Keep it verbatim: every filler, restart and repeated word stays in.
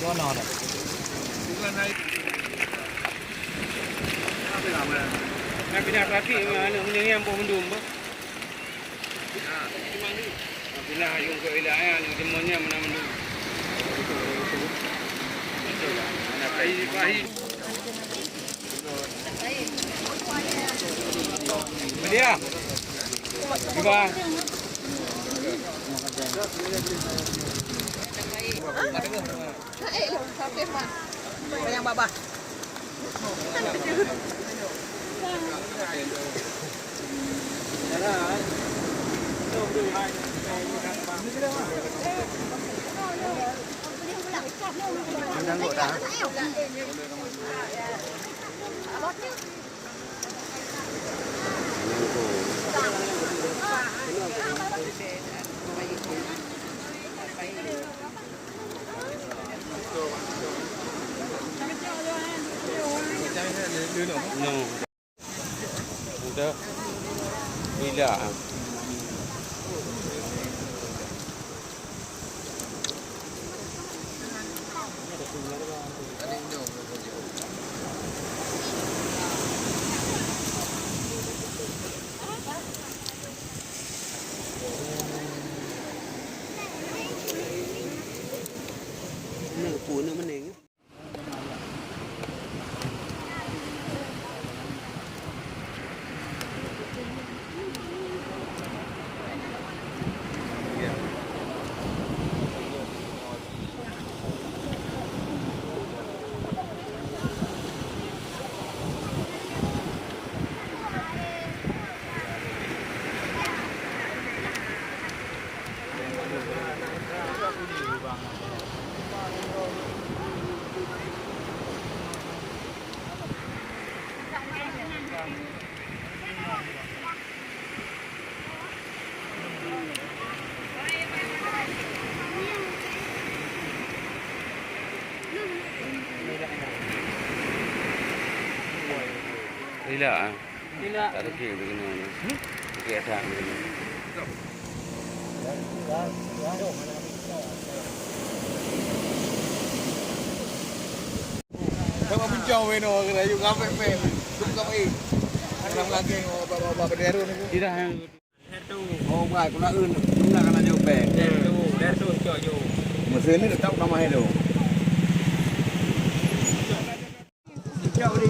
Nah, pindah kaki, aneuk meunyoe nyan boh mandum, bah. Pindah ayong keu ilah, ya, aneuk deungon nyan meunan mandum. Pahi, pahi. Dia. Diba? No. Udah. Bila? Rilek, ah. Rilek. Tak ada kek begini. Hmm? Kek ada begini. Sama puncak weno kena yuk ngapai pe. Tuk kau eh. Dalam lagi oh baba baba bendera ni. Tidak yang Oh, buat aku nak eun, aku nak kena jawab bang. Dari tu, dari tu cok jauh. Mesin ni tetap ramai tu. Cok ni